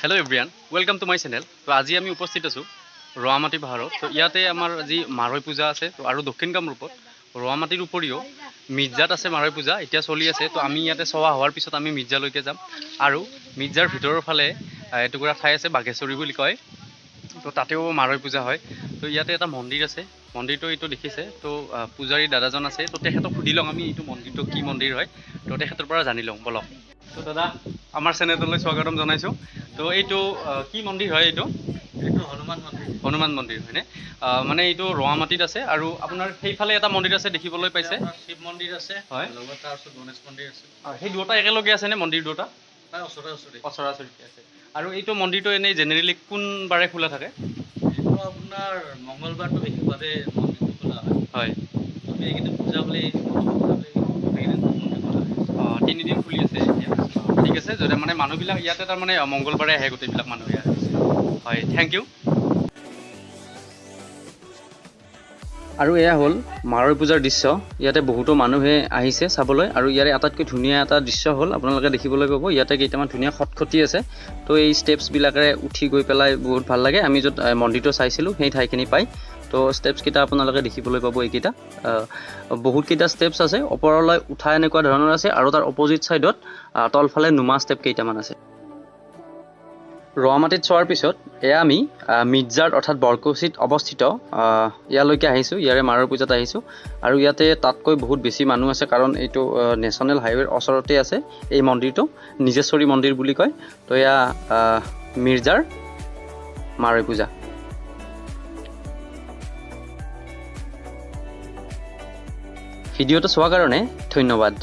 Hello everyone, welcome to my channel. তো আজি আমি উপস্থিত আছোঁ ৰৱামাটি পাহাৰত। তো ইয়াতে আমাৰ যি মাৰৈ পূজা আছে, তো আৰু দক্ষিণ কামৰূপত ৰৱামাটিৰ উপৰিও মিৰ্জাত আছে মাৰৈ পূজা, এতিয়া চলি আছে। তো আমি ইয়াতে চোৱা হোৱাৰ পিছত আমি মিৰ্জালৈকে যাম আৰু মিৰ্জাৰ ভিতৰৰ ফালে এটুকুৰা ঠাই আছে, বাঘেশ্বৰী বুলি কয়, তো তাতেও মাৰৈ পূজা হয়। তো ইয়াতে এটা মন্দিৰ আছে, মন্দিৰটো এইটো দেখিছে। তো পূজাৰী দাদাজন আছে, তো তেখেতক সুধি লওঁ আমি এইটো মন্দিৰটো কি মন্দিৰ হয়, তো তেখেতৰ পৰা জানি লওঁ বলক। তো দাদা, আমাৰ চেনেললৈ স্বাগতম জনাইছোঁ। তো এইটো কি মন্দিৰ হয় এইটো? এইটো হনুমান মন্দিৰ। হনুমান মন্দিৰ হয়নে? মানে এইটো ৰৱামাটিত আছে আৰু আপোনাৰ সেইফালে এটা মন্দিৰ আছে দেখিবলৈ পাইছে। আপোনাৰ শিৱ মন্দিৰ আছে। হয়। লগত তাৰপিছত গণেশ মন্দিৰ আছে। সেই দুয়োটা একেলগে আছেনে মন্দিৰ দুয়োটা? প্ৰায় ওচৰা ওচৰি। ওচৰা ওচৰিতে আছে। আৰু এইটো মন্দিৰটো এনেই জেনেৰেলি কোন বাৰে খোলা থাকে? এইটো আপোনাৰ মংগলবাৰটো বিশেষভাৱে মন্দিৰটো খোলা হয়। হয়। আমি এইকেইদিন পূজা বুলি, পূজা বুলি গোটেইকেইদিন মন্দিৰ খোলা হয়। তিনিদিন খুলি আছে এতিয়া। ঠিক আছে, যদি মানে মানুহবিলাক ইয়াতে তাৰমানে মংগলবাৰে আহে, গোটেইবিলাক মানুহে আহে। হয়, thank U. আৰু এয়া হ'ল মাৰৈ পূজাৰ দৃশ্য। ইয়াতে বহুতো মানুহে আহিছে চাবলৈ আৰু ইয়াৰে আটাইতকৈ ধুনীয়া এটা দৃশ্য হ'ল আপোনালোকে দেখিবলৈ পাব ইয়াতে কেইটামান ধুনীয়া খটখটি আছে। তো এই ষ্টেপছবিলাকেৰে উঠি গৈ পেলাই বহুত ভাল লাগে। আমি য'ত মন্দিৰটো চাইছিলোঁ সেই ঠাইখিনি পাই, তো ষ্টেপছকেইটা আপোনালোকে দেখিবলৈ পাব। এইকেইটা বহুতকেইটা ষ্টেপছ আছে, ওপৰলৈ উঠা এনেকুৱা ধৰণৰ আছে আৰু তাৰ অপজিট ছাইডত তলফালে নুমা ষ্টেপ কেইটামান আছে। ৰৱামাটিত চোৱাৰ পিছত এয়া আমি মিৰ্জাৰ অৰ্থাৎ বৰকুচিত অৱস্থিত ইয়ালৈকে আহিছোঁ, ইয়াৰে মাৰৰ পূজাত আহিছোঁ। আৰু ইয়াতে তাতকৈ বহুত বেছি মানুহ আছে, কাৰণ এইটো নেশ্যনেল হাইৱেৰ ওচৰতে আছে এই মন্দিৰটো, নিজেশ্বৰী মন্দিৰ বুলি কয়। তো এয়া মিৰ্জাৰ মাৰৈ পূজা। ভিডিঅ'টো চোৱাৰ কাৰণে ধন্যবাদ।